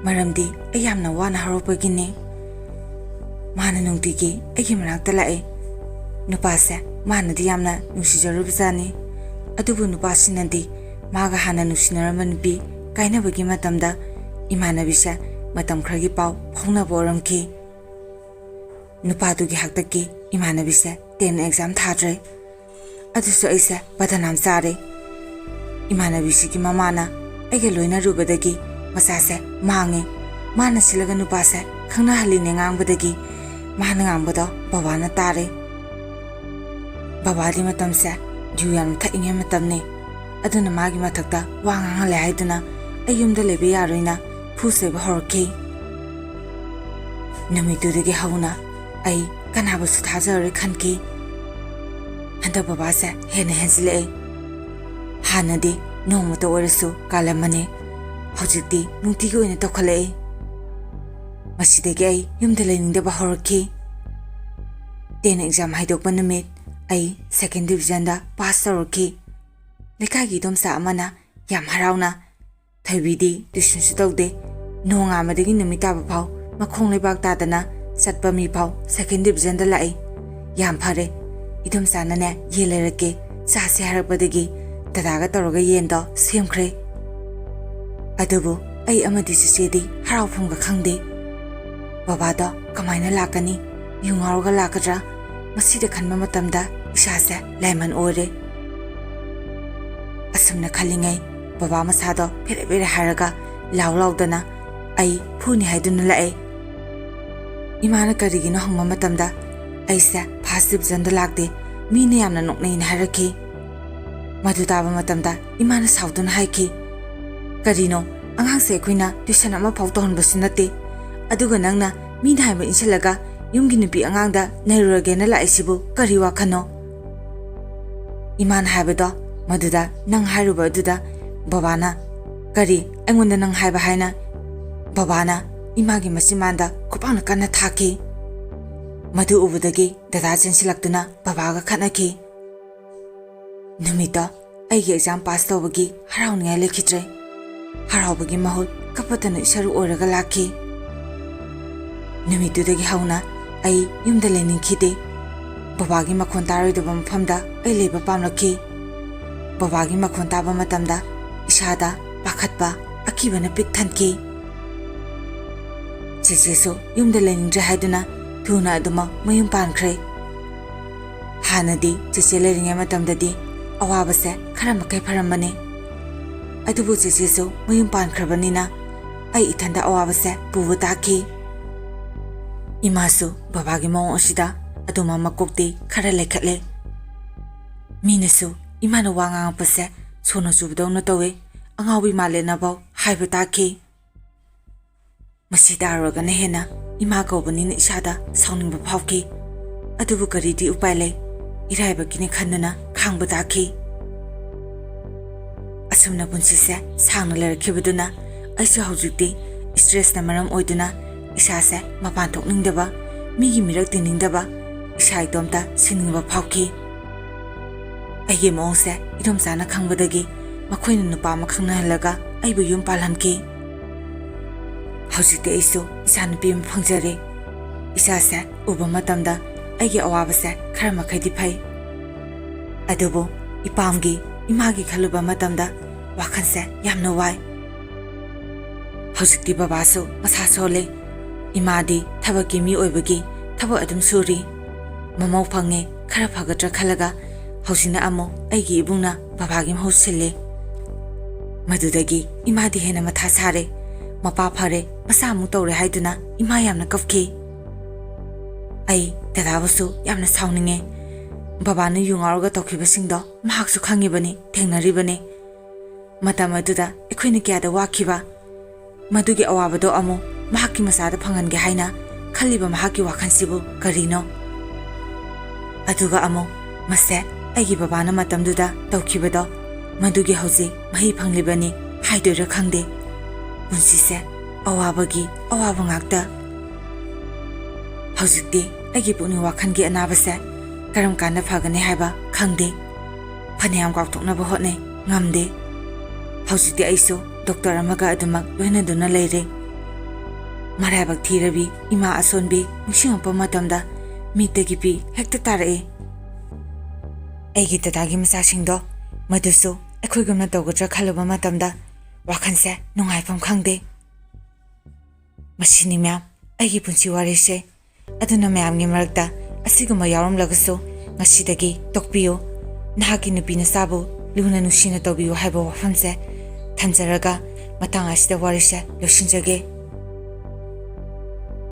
ꯃꯔꯝꯗꯤ ꯑꯩ ꯌꯥꯝꯅ ꯋꯥꯅ ꯍꯧꯔꯛꯄꯒꯤꯅꯦ꯫ ꯃꯥꯅ ꯅꯨꯡꯇꯤꯒꯤ ꯑꯩꯒꯤ ꯃꯅꯥꯛꯇ ꯂꯥꯛꯑꯦ꯫ ꯅꯨꯄꯥꯁꯦ ꯃꯥꯅꯗꯤ ꯌꯥꯝꯅ ꯅꯨꯡꯁꯤꯖꯔꯨꯕꯖꯥꯠꯅꯤ, ꯑꯗꯨꯕꯨ ꯅꯨꯄꯥꯁꯤꯅꯗꯤ ꯃꯥꯒ ꯍꯥꯟꯅ ꯅꯨꯡꯁꯤꯅꯔꯝꯕ ꯅꯨꯄꯤ ꯀꯥꯏꯅꯕꯒꯤ ꯃꯇꯝꯗ ꯏꯃꯥꯟꯅꯕꯤꯁꯦ ꯃꯇꯝ ꯈꯔꯒꯤ ꯄꯥꯎ ꯐꯥꯎꯅꯕ ꯑꯣꯏꯔꯝꯈꯤ꯫ ꯅꯨꯄꯥꯗꯨꯒꯤ ꯍꯥꯛꯇꯛꯀꯤ ꯏꯃꯥꯟꯅꯕꯤꯁꯦ ꯇꯦꯟ ꯑꯦꯛꯖꯥꯝ ꯊꯥꯗ꯭ꯔꯦ꯫ ꯑꯗꯨꯁꯨ ꯑꯩꯁꯦ ꯕꯗꯅꯥꯝ ꯆꯥꯔꯦ꯫ ꯏꯃꯥꯟꯅꯕꯤꯁꯤꯒꯤ ꯃꯃꯥꯅ ꯑꯩꯒ ꯂꯣꯏꯅꯔꯨꯕꯗꯒꯤ ꯃꯆꯥꯁꯦ ꯃꯥꯡꯉꯦ, ꯃꯥꯅ ꯁꯤꯜꯂꯒ ꯅꯨꯄꯥꯁꯦ ꯈꯪꯅꯍꯜꯂꯤꯅꯦ ꯉꯥꯡꯕꯗꯒꯤ ꯃꯥꯅ ꯉꯥꯡꯕꯗꯣ ꯕꯕꯥꯅ ꯇꯥꯔꯦ꯫ ꯕꯕꯥꯗꯤ ꯃꯇꯝꯁꯦ ꯌꯨ ꯌꯥꯝꯅ ꯊꯛꯏꯉꯩ ꯃꯇꯝꯅꯤ, ꯑꯗꯨꯅ ꯃꯥꯒꯤ ꯃꯊꯛꯇ ꯋꯥ ꯉꯥꯡꯍꯜꯂꯦ ꯍꯥꯏꯗꯨꯅ ꯑꯩ ꯌꯨꯝꯗ ꯂꯩꯕ ꯌꯥꯔꯣꯏꯅ ꯐꯨ ꯆꯩꯕ ꯍꯧꯔꯛꯈꯤ꯫ ꯅꯨꯃꯤꯠꯇꯨꯗꯒꯤ ꯍꯧꯅ ꯑꯩ ꯀꯅꯥꯕꯨꯁꯨ ꯊꯥꯖꯔꯔꯣꯏ ꯈꯟꯈꯤ꯫ ꯍꯟꯗꯛ ꯕꯕꯥꯁꯦ ꯍꯦꯟꯅ ꯍꯦꯟꯖꯤꯜꯂꯛꯑꯦ꯫ ꯍꯥꯟꯅꯗꯤ ꯅꯣꯡꯃꯇ ꯑꯣꯏꯔꯁꯨ ꯀꯥꯜꯂꯝꯃꯅꯤ, ꯍꯧꯖꯤꯛꯇꯤ ꯅꯨꯡꯇꯤꯒꯤ ꯑꯣꯏꯅ ꯇꯧꯈꯠꯂꯛꯑꯦ꯫ ꯃꯁꯤꯗꯒꯤ ꯑꯩ ꯌꯨꯝꯗ ꯂꯩꯅꯤꯡꯗꯕ ꯍꯧꯔꯛꯈꯤ꯫ ꯇꯦꯟ ꯑꯦꯛꯖꯥꯝ ꯍꯥꯏꯗꯣꯛꯄ ꯅꯨꯃꯤꯠ ꯑꯩ ꯁꯦꯀꯦꯟ ꯗꯤꯕꯤꯖꯟꯗ ꯄꯥꯁ ꯇꯧꯔꯛꯈꯤ꯫ ꯂꯩꯀꯥꯏꯒꯤ ꯏꯗꯣꯝꯆꯥ ꯑꯃꯅ ꯌꯥꯝ ꯍꯔꯥꯎꯅ ꯊꯣꯏꯕꯤꯗꯤ ꯇꯨꯏꯁꯟꯁꯨ ꯇꯧꯗꯦ꯫ ꯅꯣꯡꯉꯥꯟꯕꯗꯒꯤ ꯅꯨꯃꯤꯠ ꯇꯥꯕ ꯐꯥꯎ ꯃꯈꯣꯡ ꯂꯩꯕꯥꯛ ꯇꯥꯗꯅ ꯆꯠꯄ ꯃꯤ ꯐꯥꯎ ꯁꯦꯀꯦꯟ ꯗꯤꯕꯤꯖꯟꯗ ꯂꯥꯛꯏ꯫ ꯌꯥꯝ ꯐꯔꯦ, ꯏꯗꯣꯝꯆꯥꯅꯅꯦ ꯌꯦꯟ ꯂꯩꯔꯛꯀꯦ ꯆꯥꯁꯦ ꯍꯥꯏꯔꯛꯄꯗꯒꯤ ꯗꯗꯥꯒ ꯇꯧꯔꯒ ꯌꯦꯟꯗꯣ ꯁꯦꯝꯈ꯭ꯔꯦ꯫ ꯑꯗꯨꯕꯨ ꯑꯩ ꯑꯃꯗꯤ ꯆꯤꯆꯦꯗꯤ ꯍꯔꯥꯎꯐꯝꯒ ꯈꯪꯗꯦ꯫ ꯕꯕꯥꯗꯣ ꯀꯃꯥꯏꯅ ꯂꯥꯛꯀꯅꯤ? ꯌꯨ ꯉꯥꯎꯔꯒ ꯂꯥꯛꯀꯗ꯭ꯔꯥ? ꯃꯁꯤꯗ ꯈꯟꯕ ꯃꯇꯝꯗ ꯏꯁꯥꯁꯦ ꯂꯥꯏꯃꯟ ꯑꯣꯏꯔꯦ꯫ ꯑꯁꯨꯝꯅ ꯈꯜꯂꯤꯉꯩ ꯕꯕꯥ ꯃꯁꯥꯗꯣ ꯐꯦꯔꯦ ꯐꯦꯔꯦ ꯍꯥꯏꯔꯒ ꯂꯥꯎ ꯂꯥꯎꯗꯅ ꯑꯩ ꯐꯨꯅꯤ ꯍꯥꯏꯗꯨꯅ ꯂꯥꯛꯑꯦ꯫ ꯏꯃꯥꯅ ꯀꯔꯤꯒꯤꯅꯣ ꯍꯪꯕ ꯃꯇꯝꯗ ꯑꯩꯁꯦ ꯐꯥꯔꯁ ꯗꯤꯕꯤꯖꯟꯗ ꯂꯥꯛꯇꯦ, ꯃꯤꯅ ꯌꯥꯝꯅ ꯅꯣꯛꯅꯩꯅ ꯍꯥꯏꯔꯛꯈꯤ꯫ ꯃꯗꯨ ꯇꯥꯕ ꯃꯇꯝꯗ ꯏꯃꯥꯅ ꯁꯥꯎꯗꯨꯅ ꯍꯥꯏꯈꯤ, "ꯀꯔꯤꯅꯣ, ꯑꯉꯥꯡꯁꯦ ꯑꯩꯈꯣꯏꯅ ꯇ꯭ꯌꯨꯁꯟ ꯑꯃꯐꯥꯎ ꯇꯧꯍꯟꯕꯁꯨ ꯅꯠꯇꯦ, ꯑꯗꯨꯒ ꯅꯪꯅ ꯃꯤꯅ ꯍꯥꯏꯕ ꯏꯟꯁꯤꯜꯂꯒ ꯌꯨꯝꯒꯤ ꯅꯨꯄꯤ ꯑꯉꯥꯡꯗ ꯅꯩꯔꯨꯔꯒꯦꯅ ꯂꯥꯛꯏꯁꯤꯕꯨ ꯀꯔꯤ ꯋꯥꯈꯜꯅꯣ?" ꯏꯃꯥꯅ ꯍꯥꯏꯕꯗꯣ ꯃꯗꯨꯗ ꯅꯪ ꯍꯥꯏꯔꯨꯕ ꯑꯗꯨꯗ ꯕꯕꯥꯅ, "ꯀꯔꯤ? ꯑꯩꯉꯣꯟꯗ ꯅꯪ ꯍꯥꯏꯕ ꯍꯥꯏꯅ?" ꯕꯕꯥꯅ ꯏꯃꯥꯒꯤ ꯃꯆꯤꯟꯕꯥꯟꯗ ꯈꯨꯄꯥꯛꯅ ꯀꯟꯅ ꯊꯥꯈꯤ꯫ ꯃꯗꯨ ꯎꯕꯗꯒꯤ ꯗꯗꯥ ꯆꯦꯟꯁꯤꯜꯂꯛꯇꯨꯅ ꯕꯕꯥꯒ ꯈꯠꯅꯈꯤ꯫ ꯅꯨꯃꯤꯠꯇꯣ ꯑꯩꯒꯤ ꯑꯦꯛꯖꯥꯝ ꯄꯥꯁ ꯇꯧꯕꯒꯤ ꯍꯔꯥꯎꯅꯤꯡꯉꯥꯏ ꯂꯩꯈꯤꯗ꯭ꯔꯦ꯫ ꯍꯔꯥꯎꯕꯒꯤ ꯃꯍꯨꯠ ꯀꯞꯄꯇꯅ ꯏꯁꯥ ꯏꯔꯨ ꯑꯣꯏꯔꯒ ꯂꯥꯛꯈꯤ꯫ ꯅꯨꯃꯤꯠꯇꯨꯗꯒꯤ ꯍꯧꯅ ꯑꯩ ꯌꯨꯝꯗ ꯂꯩꯅꯤꯡꯈꯤꯗꯦ꯫ ꯕꯕꯥꯒꯤ ꯃꯈꯣꯟ ꯇꯥꯔꯣꯏꯗꯕ ꯃꯐꯝꯗ ꯑꯩ ꯂꯩꯕ ꯄꯥꯝꯂꯛꯈꯤ꯫ ꯕꯕꯥꯒꯤ ꯃꯈꯣꯟ ꯇꯥꯕ ꯃꯇꯝꯗ ꯏꯁꯥꯗ ꯄꯥꯈꯠꯄ, ꯑꯀꯤꯕꯅ ꯄꯤꯛ ꯊꯟꯈꯤ꯫ ꯆꯦꯆꯦꯁꯨ ꯌꯨꯝꯗ ꯂꯩꯅꯤꯡꯗ꯭ꯔꯦ ꯍꯥꯏꯗꯨꯅ ꯊꯨꯅ ꯑꯗꯨꯃꯛ ꯃꯌꯨꯝ ꯄꯥꯟꯈ꯭ꯔꯦ꯫ ꯍꯥꯟꯅꯗꯤ ꯆꯦꯆꯦ ꯂꯩꯔꯤꯉꯩ ꯃꯇꯝꯗꯗꯤ ꯑꯋꯥꯕꯁꯦ ꯈꯔ ꯃꯈꯩ ꯐꯔꯝꯕꯅꯤ꯫ ꯑꯗꯨꯕꯨ ꯆꯦꯆꯦꯁꯨ ꯃꯌꯨꯝ ꯄꯥꯟꯈ꯭ꯔꯕꯅꯤꯅ ꯑꯩ ꯏꯊꯟꯗ ꯑꯋꯥꯕꯁꯦ ꯄꯨꯕ ꯇꯥꯈꯤ꯫ ꯏꯃꯥꯁꯨ ꯕꯕꯥꯒꯤ ꯃꯑꯣꯡ ꯑꯁꯤꯗ ꯑꯗꯨꯝ ꯃꯀꯣꯛꯇꯤ ꯈꯔ ꯂꯩꯈꯠꯂꯦ꯫ ꯃꯤꯅꯁꯨ ꯏꯃꯥꯅ ꯋꯥ ꯉꯥꯡꯉꯛꯄꯁꯦ ꯁꯣꯟꯅ ꯆꯨꯕꯗꯧꯅ ꯇꯧꯏ, ꯑꯉꯥꯎꯕꯤ ꯃꯥꯜꯂꯦꯅꯐꯥꯎ ꯍꯥꯏꯕ ꯇꯥꯈꯤ꯫ ꯃꯁꯤ ꯇꯥꯔꯨꯔꯒꯅ ꯍꯦꯟꯅ ꯏꯃꯥ ꯀꯧꯕꯅꯤꯅ ꯏꯁꯥꯗ ꯁꯥꯎꯅꯤꯡꯕ ꯐꯥꯎꯈꯤ꯫ ꯑꯗꯨꯕꯨ ꯀꯔꯤꯗꯤ ꯎꯄꯥꯏ ꯂꯩ? ꯏꯔꯥꯏꯕꯛꯀꯤꯅꯤ ꯈꯟꯗꯨꯅ ꯈꯥꯡꯕ ꯇꯥꯈꯤ꯫ ꯑꯁꯨꯝꯅ ꯄꯨꯟꯁꯤꯁꯦ ꯁꯥꯡꯅ ꯂꯩꯔꯛꯈꯤꯕꯗꯨꯅ ꯑꯩꯁꯨ ꯍꯧꯖꯤꯛꯇꯤ ꯁ꯭ꯇ꯭ꯔꯦꯁꯅ ꯃꯔꯝ ꯑꯣꯏꯗꯨꯅ ꯏꯁꯥꯁꯦ ꯃꯄꯥꯟ ꯊꯣꯛꯅꯤꯡꯗꯕ, ꯃꯤꯒꯤ ꯃꯤꯔꯛ ꯇꯤꯟꯅꯤꯡꯗꯕ, ꯏꯁꯥ ꯏꯇꯣꯝꯇ ꯁꯤꯅꯤꯡꯕ ꯐꯥꯎꯈꯤ꯫ ꯑꯩꯒꯤ ꯃꯑꯣꯡꯁꯦ ꯏꯗꯣꯝꯆꯥꯅ ꯈꯪꯕꯗꯒꯤ ꯃꯈꯣꯏꯅ ꯅꯨꯄꯥ ꯑꯃ ꯈꯪꯅꯍꯜꯂꯒ ꯑꯩꯕꯨ ꯌꯨꯝ ꯄꯥꯜꯍꯟꯈꯤ꯫ ꯍꯧꯖꯤꯛꯇꯤ ꯑꯩꯁꯨ ꯏꯆꯥꯅꯨꯄꯤ ꯑꯃ ꯐꯪꯖꯔꯦ꯫ ꯏꯆꯥꯁꯦ ꯎꯕ ꯃꯇꯝꯗ ꯑꯩꯒꯤ ꯑꯋꯥꯕꯁꯦ ꯈꯔ ꯃꯈꯩꯗꯤ ꯐꯩ꯫ ꯑꯗꯨꯕꯨ ꯏꯄꯥꯝꯒꯤ, ꯏꯃꯥꯒꯤ ꯈꯜꯂꯨꯕ ꯃꯇꯝꯗ ꯋꯥꯈꯜꯁꯦ ꯌꯥꯝꯅ ꯋꯥꯏ꯫ ꯍꯧꯖꯤꯛꯇꯤ ꯕꯕꯥꯁꯨ ꯃꯁꯥ ꯁꯣꯜꯂꯦ꯫ ꯏꯃꯥꯗꯤ ꯊꯕꯛꯀꯤ ꯃꯤ ꯑꯣꯏꯕꯒꯤ ꯊꯕꯛ ꯑꯗꯨꯝ ꯁꯨꯔꯤ꯫ ꯃꯃꯧ ꯐꯪꯉꯦ, ꯈꯔ ꯐꯒꯗ꯭ꯔꯥ ꯈꯜꯂꯒ ꯍꯧꯖꯤꯛꯅ ꯑꯃꯨꯛ ꯑꯩꯒꯤ ꯏꯕꯨꯡꯅ ꯕꯕꯥꯒꯤ ꯃꯍꯨꯠ ꯁꯤꯜꯂꯦ꯫ ꯃꯗꯨꯗꯒꯤ ꯏꯃꯥꯗꯤ ꯍꯦꯟꯅ ꯃꯊꯥ ꯁꯥꯔꯦ꯫ ꯃꯄꯥ ꯐꯔꯦ, ꯃꯆꯥ ꯑꯃꯨꯛ ꯇꯧꯔꯦ ꯍꯥꯏꯗꯨꯅ ꯏꯃꯥ ꯌꯥꯝꯅ ꯀꯞꯈꯤ꯫ ꯑꯩ ꯗꯗꯥꯕꯨꯁꯨ ꯌꯥꯝꯅ ꯁꯥꯎꯅꯤꯡꯉꯦ꯫ ꯕꯕꯥꯅ ꯌꯨ ꯉꯥꯎꯔꯒ ꯇꯧꯈꯤꯕꯁꯤꯡꯗꯣ ꯃꯍꯥꯛꯁꯨ ꯈꯪꯉꯤꯕꯅꯤ, ꯊꯦꯡꯅꯔꯤꯕꯅꯤ꯫ ꯃꯇꯝ ꯑꯗꯨꯗ ꯑꯩꯈꯣꯏꯅ ꯀꯌꯥꯗ ꯋꯥꯈꯤꯕ꯫ ꯃꯗꯨꯒꯤ ꯑꯋꯥꯕꯗꯣ ꯑꯃꯨꯛ ꯃꯍꯥꯛꯀꯤ ꯃꯆꯥꯗ ꯐꯪꯍꯟꯒꯦ ꯍꯥꯏꯅ ꯈꯜꯂꯤꯕ ꯃꯍꯥꯛꯀꯤ ꯋꯥꯈꯜꯁꯤꯕꯨ ꯀꯔꯤꯅꯣ? ꯑꯗꯨꯒ ꯑꯃꯨꯛ ꯃꯁꯦ ꯑꯩꯒꯤ ꯕꯕꯥꯅ ꯃꯇꯝꯗꯨꯗ ꯇꯧꯈꯤꯕꯗꯣ, ꯃꯗꯨꯒꯤ ꯍꯧꯖꯤꯛ ꯃꯍꯩ ꯐꯪꯂꯤꯕꯅꯤ ꯍꯥꯏꯗꯣꯏꯔꯥ ꯈꯪꯗꯦ꯫ ꯄꯨꯟꯁꯤꯁꯦ ꯑꯋꯥꯕꯒꯤ ꯑꯋꯥꯕ ꯉꯥꯛꯇ꯫ ꯍꯧꯖꯤꯛꯇꯤ ꯑꯩꯒꯤ ꯄꯨꯛꯅꯤꯡ ꯋꯥꯈꯜꯒꯤ ꯑꯅꯥꯕꯁꯦ ꯀꯔꯝ ꯀꯥꯟꯗ ꯐꯒꯅꯤ ꯍꯥꯏꯕ ꯈꯪꯗꯦ꯫ ꯐꯅꯌꯥꯝ ꯀꯥꯎꯊꯣꯛꯅꯕ ꯍꯣꯠꯅꯩ, ꯉꯝꯗꯦ꯫ ꯍꯧꯖꯤꯛꯇꯤ ꯑꯩꯁꯨ ꯗꯣꯛꯇꯔ ꯑꯃꯒ ꯑꯗꯨꯃꯛ ꯂꯣꯏꯅꯗꯨꯅ ꯂꯩꯔꯦ꯫ ꯃꯔꯥꯏꯕꯛ ꯊꯤꯔꯕꯤ ꯏꯃꯥ ꯑꯁꯣꯟꯕꯤ ꯅꯤꯡꯁꯤꯡꯉꯛꯄ ꯃꯇꯝꯗ ꯃꯤꯠꯇꯒꯤ ꯄꯤ ꯍꯦꯛꯇ ꯇꯥꯔꯛꯏ꯫ ꯑꯩꯒꯤ ꯗꯗꯥꯒꯤ ꯃꯆꯥꯁꯤꯡꯗꯣ ꯃꯗꯨꯁꯨ ꯑꯩꯈꯣꯏꯒꯨꯝꯅ ꯇꯧꯒꯗ꯭ꯔꯥ ꯈꯜꯂꯨꯕ ꯃꯇꯝꯗ ꯋꯥꯈꯜꯁꯦ ꯅꯨꯡꯉꯥꯏꯐꯝ ꯈꯪꯗꯦ꯫ ꯃꯁꯤꯅꯤ ꯃꯌꯥꯝ, ꯑꯩꯒꯤ ꯄꯨꯟꯁꯤ ꯋꯥꯔꯤꯁꯦ꯫ ꯑꯗꯨꯅ ꯃꯌꯥꯝꯒꯤ ꯃꯔꯛꯇ ꯑꯁꯤꯒꯨꯝꯕ ꯌꯥꯎꯔꯝꯂꯒꯁꯨ ꯉꯁꯤꯗꯒꯤ ꯇꯣꯛꯄꯤꯌꯨ꯫ ꯅꯍꯥꯛꯀꯤ ꯅꯨꯄꯤ ꯅꯆꯥꯕꯨ ꯂꯨꯅ ꯅꯨꯡꯁꯤꯅ ꯇꯧꯕꯤꯌꯨ ꯍꯥꯏꯕ ꯋꯥꯐꯝꯁꯦ ꯊꯝꯖꯔꯒ ꯃꯇꯥꯡ ꯑꯁꯤꯗ ꯋꯥꯔꯤꯁꯦ ꯂꯣꯏꯁꯤꯟꯖꯒꯦ꯫